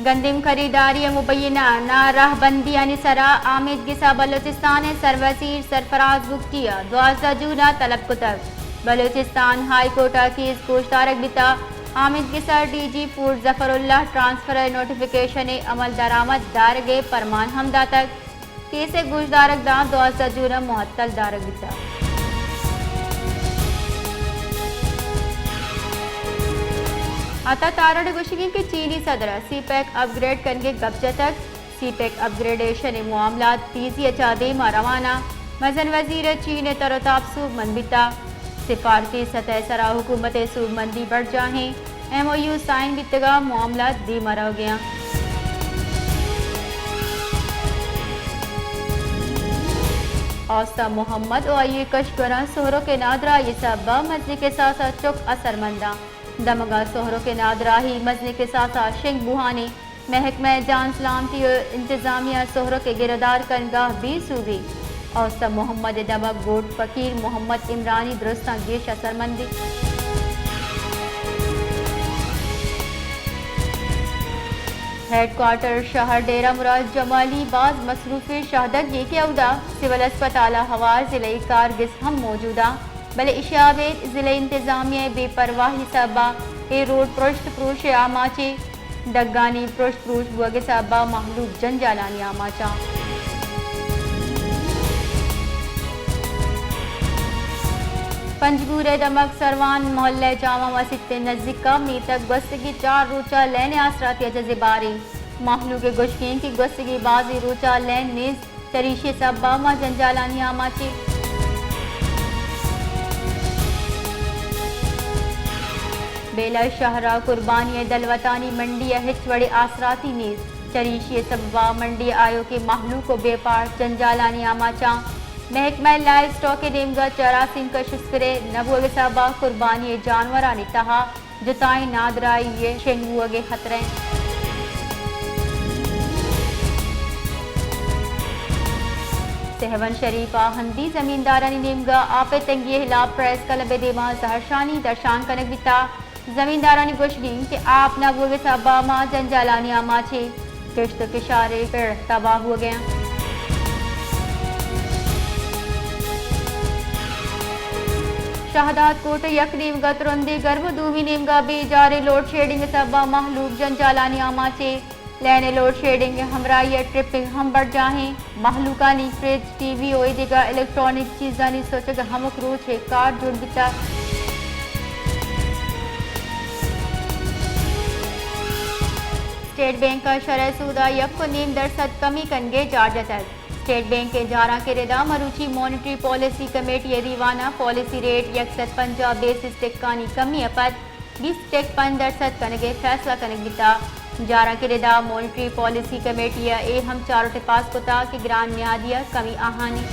گندم خریداری ءِ مبینہ ناراہ بندیانی سرا آمیدگس ءَ بلوچستان ءِ سروزیر سرفراز بگٹی ءَ دوازدہ جون ءَ طلب کتگ۔ بلوچستان ہائی کورٹ ءَ کیس گوشدارگ بیتگ۔ آمیدگس ءَ ڈی جی فوڈ ظفر اللہ ٹرانسفر ءِ نوٹیفکیشن ءِ عمل درآمد دارگ ءِ پرمان ہم داتگ۔ کیس ءِ گوشدارگ داں دوازدہ جون ءَ معطل دارگ بیتگ۔ عطا تارڑ ءِ گوشگ انت کہ چینی صدر ءَ سی پیک اپ گریڈ کنگ ءِ گپ جتگ۔ سی پیک اپ گریڈیشن ءِ معاملات تیزی ءَ چہ دیم ءَ روان انت۔ مزن وزیر ءِ چین ءِ تر ءُ تاب سوبمند بیتگ۔ سفارتی سطح ءِ سرا حکومت ءِ سوبمندی برجاہیں۔ ایم او یو سائن بیتگ ءُ معاملات دیم ءَ روگ ءَ انت۔ اوستہ محمد ءُ آئی ءِ کشکوراں سہرک ءِ نادراہی ءِ سبب ءَ مزنیں کساس ءَ چک اثرمند انت۔ دمگ ءَ سہرک ءِ نادراہی مزنیں کساس ءَ شنگ بوہان انت۔ محکمہ جان سلامتی ءُ انتظامیہ ءَ سہرک ءِ گرودار کنگ ءَ بے سوبی۔ اوستہ محمد ءِ دمگ گوٹ فقیر محمد عمرانی درستاں گیش اثرمند انت۔ ہیڈ کوارٹر شہر ڈیرہ مراد جمالی باز مصروفیں شاہدگے کہ اودا سول اسپتال ءَ ہوار ضلعی کارگس ہم موجود انت، بلے اشی ءَ ابید ضلعی انتظامیہ ءِ بے پرواہی ءِ سبب ءَ اے روڈ پرشت پروش ءِ آماچ انت۔ ڈگانی پرشت پروش بوگ ءِ سبب ءَ مہلوک جنجالانی آماچ انت۔ پنجگور ءِ دمگ سروان محلہ ءِ جامع مسیت ءِ نزیک ءَ میتگ گوستگیں چار روچ ءَ لین ءِ آسراتی ءَ جزے بار انت۔ مہلوک ءِ گوشگ انت کہ گوستگیں بازیں روچ ءَ لین نیست، چریشی ءِ سبب ءَ ما جنجالانی آماچ ایں۔ بیلہ شہر ءَ قربانی ءِ دلوتانی منڈی ءَ ہچ وڑیں آسراتی نیست، چریشی ءِ سبب ءَ منڈی ءِ آیوکیں مہلوک ءُ بیپار جنجالانی آماچ انت۔ محکمہ لائیو اسٹاک ءِ نیمگ ءَ چراسیں کش اسپرے نہ بوگ ءِ سبب ءَ قربانی ءِ جانورانی تہا جتائیں نادراہی ءِ شنگ بوگ ءِ خطرہ انت۔ سہون شریف ءَ ہندی زمیندارانی نیمگ ءَ آپ ءِ تنگی ءِ ہلاپ پریس کلب ءِ دیما زہرشانی درشان کنگ بیتگ۔ زمیندارانی گوشگ انت کہ آپ نہ بوگ ءِ سبب ءَ ما جنجالانی آماچ ایں۔ کشت ءُ کشار ءِ پڑ تباہ بوگ ءَ انت۔ شہداد کوٹ ءِ یک نیمگ ءَ ترندیں گرم ءُ دومی نیمگ ءَ بے جاریں لوڈ شیڈنگ ءِ سبب ءَ مہلوک جنجالانی آماچ ایں۔ لین ءِ لوڈ شیڈنگ ءِ ہمراہی ءَ ٹرپنگ ہم برجاہ ایں۔ مہلوکانی فریج، ٹی وی ءُ اے دگہ الیکٹرانک چیزانی سوچگ ءِ ہمک روچ ءِ کار جوڑ بیتگ۔ اسٹیٹ بینک ءَ شرح سود ءَ یک ءُ نیم درسد کمی کنگ ءِ جار جتگ۔ اسٹیٹ بینک ءِ جاراں کہ ردا مروچی مانیٹری پالیسی کمیٹی ءِ دیوان ءَ پالیسی ریٹ یک سد پنجاہ بیسس ٹکانی کمی ءَ پد بیست ٹک پنچ درسد کنگ ءِ فیصلہ کنگ بیتگ۔ جاراں کہ ردا مانیٹری پالیسی کمیٹی ءَ اے ہم چاروٹ ءَ پاس کتگ کہ گران نیادی ءِ کمی آہانی۔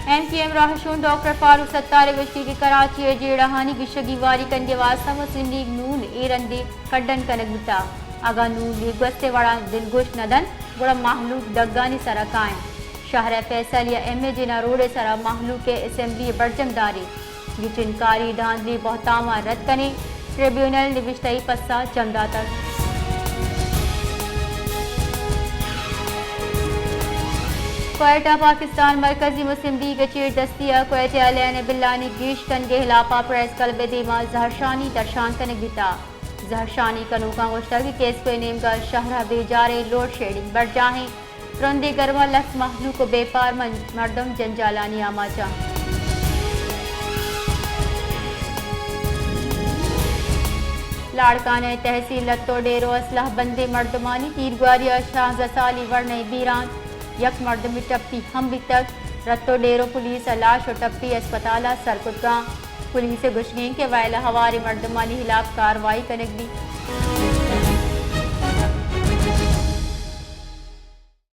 ایم کیو ایم راہشون ڈاکٹر فاروق ستار ءِ گوشگ کہ کراچی ءِ جیڑہانی گیشگی واری کنگ ءِ واستہ مسلم لیگ نون ءَ اے رندی کڈن کنگ بوتگ۔ اگاں نون لیگ گوست ءِ وڑا دلگوش نہ دنت، گڑا مہلوک ڈگانی سرا کاینت۔ شہر ءِ فیصل یا ایم اے جناح روڈ ءِ سرا مہلوک ءِ اسمبلی ءِ برجم داریں۔ گچین کاری، دھاندلی، بہتام ءَ رد کنیں، ٹریبیونل نبشتہی پسہ جم داتگ۔ کوئٹہ، پاکستان مرکزی مسلم لیگ ءِ چیر دستی ءَ کوئٹہ ءَ لین ءِ بلانی گیش کنگ ءِ ہلاپ ءَ پریس کلب ءِ دیما زہرشانی درشان کنگ بیتگ۔ زہرشانی کنوکاں گوشتگ کہ کیسکو ءِ نیمگ ءَ شہر ءَ بے جاریں لوڈ شیڈنگ برجاہ ایں۔ ترندیں گرم ءَ لس مہلوک ءُ بیپار من-، مردم جنجالانی آماچ اَنت۔ لاڑکانہ ءِ تحصیل لتو ڈیرو ءَ سلاہ بندیں مردمانی تیرگواری ءَ شانزدہ سالی ورنائے بیران، یک مردمے ٹپی ہم بیتگ۔ لتو ڈیرو پولیس ءَ لاش ءُ ٹپی اسپتال ءَ سر کتگ اَنت۔ پولیس ءِ گوشگ اِنت کہ وئیلہ ہواریں مردمانی ہلاپ کاروائی کنگ بیت۔